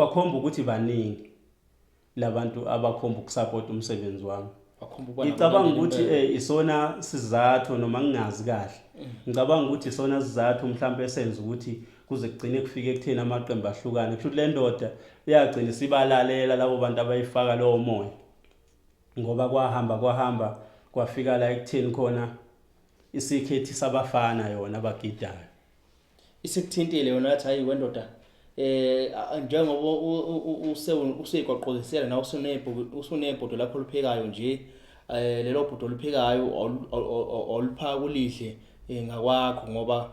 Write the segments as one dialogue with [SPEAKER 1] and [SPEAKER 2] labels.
[SPEAKER 1] Kwakhomba ukuthi baningi labantu abakhomba ukusapota umsebenzi wami.
[SPEAKER 2] Wakhomba ukuba
[SPEAKER 1] Ngicabanga
[SPEAKER 2] nabalandeli
[SPEAKER 1] ukuthi
[SPEAKER 2] impela.
[SPEAKER 1] Isona sizathu, noma ngingazi kahle, ngicabanga ukuthi isona sizathu mhlawumbe esenza ukuthi kuze kugcine kufike ekutheni amaqembu ahlukane. Kusho ukuthi le ndoda iyagcina isibalalela labo bantu abayifaka lowo moya, ngoba kwahamba kwahamba kwafika la ekutheni khona isikhethi sabafana yona abagidayo.
[SPEAKER 2] Isikuthintile yona, yathi, "Hayi wendoda, njengoba useyiqoqozisela nawe, usunebhodo lakho oluphekayo nje, lelo bhodo oluphekayo oluphaka kulidle ngakwakho, ngoba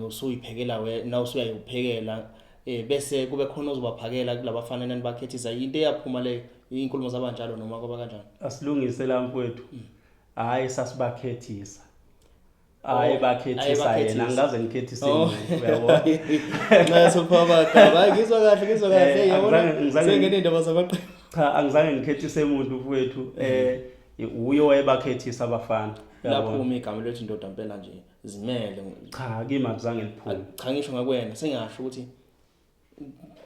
[SPEAKER 2] usuyiphekela wena, usuyayiphekela, bese kube khona ozobaphakela kulabafana nanibakhethisa." Into eyaphuma leyo, inkulumo zabanjalo noma kwaba kanjani?
[SPEAKER 1] Asilungise la, mfowethu. Hhayi, sasibakhethisa, hhayi.
[SPEAKER 2] Oh,
[SPEAKER 1] Bakhethisa
[SPEAKER 2] ayebakhethisa.
[SPEAKER 1] yena, angikaze ngikhethise
[SPEAKER 2] Oh.
[SPEAKER 1] muntu, uyabona.
[SPEAKER 2] Nxa sokupha amagama, hayi, ngizwa kahle, ngizwa kahle. Yabona, sengene indaba zamaqembu.
[SPEAKER 1] Cha, angizange ngikhethise muntu, mfowethu. Uye wayebakhethisa abafana, uyabona.
[SPEAKER 2] Laphuma igama lethu indoda mpela nje zimele?
[SPEAKER 1] Cha, kimi akuzange liphume.
[SPEAKER 2] Cha, ngisho ngakwena, sengasho ukuthi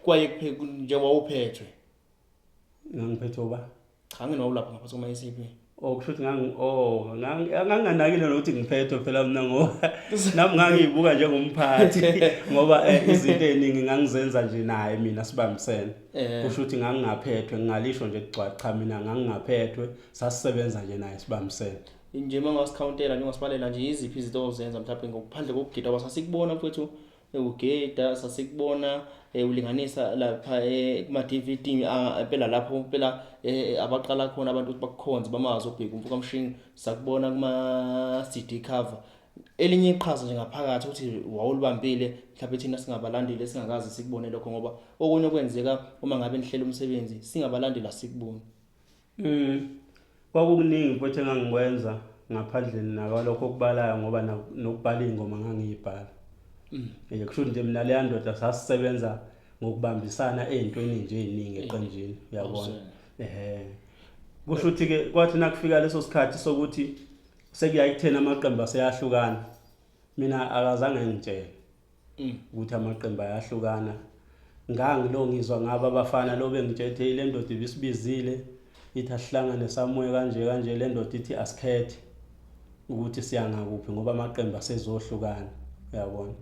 [SPEAKER 2] kwaye njengoba uphethwe.
[SPEAKER 1] Ngangiphethwe uba?
[SPEAKER 2] Cha, nginowulapha ngaphansi kuma-SAP.
[SPEAKER 1] Oh, kusho ukuthi oh, nganginganakile nokuthi ngiphethwe phela mina, ngoba nami ngangiyibuka njengomphathi, ngoba izinto ey'ningi ngangizenza nje naye mina sibambisene. Kusho ukuthi ngangingaphethwe, ngingalisho nje kugcwa, cha, mina ngangingaphethwe, sasisebenza nje naye sibambisene.
[SPEAKER 2] Nje uma ungasikhawuntela nje, ungasibalela nje, yiziphi izinto ozenza mhlawumbe ngokuphandle kokugida? Ngoba sasikubona, mfowethu, ugida, sasikubona ulinganisa lapha kuma-DVD. Impela lapho impela abaqala khona abantu ukuthi bakukhonze, bamazi ubheke umfo kaMshingo. Sakubona kuma-CD cover. Elinye iqhaza nje ngaphakathi ukuthi wawulibambile, mhlawumbe thina singabalandeli singakaze sikubone lokho, ngoba okunye okwenzeka uma ngabe nihlela umsebenzi singabalandeli asikuboni.
[SPEAKER 1] Kwakukuningi, mfowethu, engangikwenza ngaphandle nakwalokho okubalayo, ngoba nokubhala iy'ngoma ngangiyibhala. Kusho ukuthi nje mina leya ndoda sasisebenza ngokubambisana ey'ntweni nje ey'ningi eqenjini, uyabona.
[SPEAKER 2] Awusele.
[SPEAKER 1] Ehhe. Kusho ukuthi-ke kwathi nakufika leso sikhathi sokuthi sekuya ekutheni amaqembu aseyahlukana, mina akazange ngitshele ukuthi amaqembu ayahlukana. Ngangilo ngizwa ngabo abafana lo bengitshela, le ndoda ibisibizile, ithi asihlangane samuye kanje kanje, le ndoda ithi asikhethe ukuthi siya ngakuphi ngoba amaqembu asezohlukana, uyabona.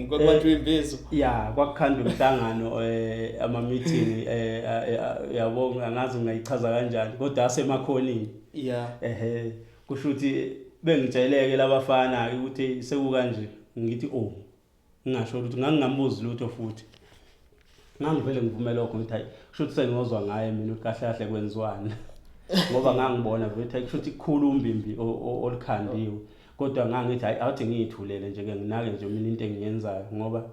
[SPEAKER 2] Kwakubanjwe imbizo.
[SPEAKER 1] Ya, kwakukhandwa umhlangano, ama-meeting, yabo, angazi ngingayichaza kanjani, kodwa asemakhonini. Ehe, kusho ukuthi bengitsheleke labafana ukuthi sekukanje, ngithi oh, ngingasho ukuthi ngangingambuzi lutho futhi ngangivele ngivume lokho, ngithi hayi, kusho ukuthi sengiyozwa ngaye mina ukuthi kahle kahle kwenziwani, ngoba ngangibona vele ukuthi kusho ukuthi kukhulu umbimbi olukhandiwe, kodwa ngangithi hayi, awuthi ngiyithulele nje ke, nginake nje mina into engiyenzayo, ngoba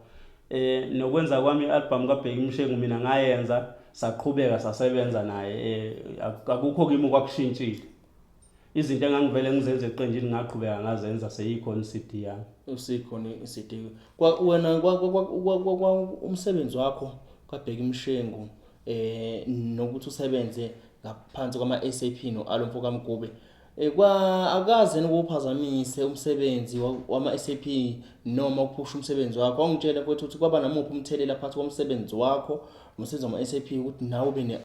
[SPEAKER 1] nokwenza kwami i-album kaBheki Mshengu mina ngayenza, saqhubeka sasebenza naye, akukho kimi kwakushintshile. Izinto engangivele ngizenze eqenjini ngaqhubeka ngazenza, seyikhona i-CD yami.
[SPEAKER 2] Usikhona i-CD. Wena umsebenzi wakho kaBheki Mshengu, nokuthi usebenze ngaphansi kwama SAP no Alomfo kaMgube, kwa akaze ukuphazamise umsebenzi wama SAP noma ukuphusha umsebenzi wakho? Wangitshela, mfowethu, ukuthi kwaba namuphi umthelela phakathi komsebenzi wakho nomsebenzi wama SAP ukuthi nawe ube ne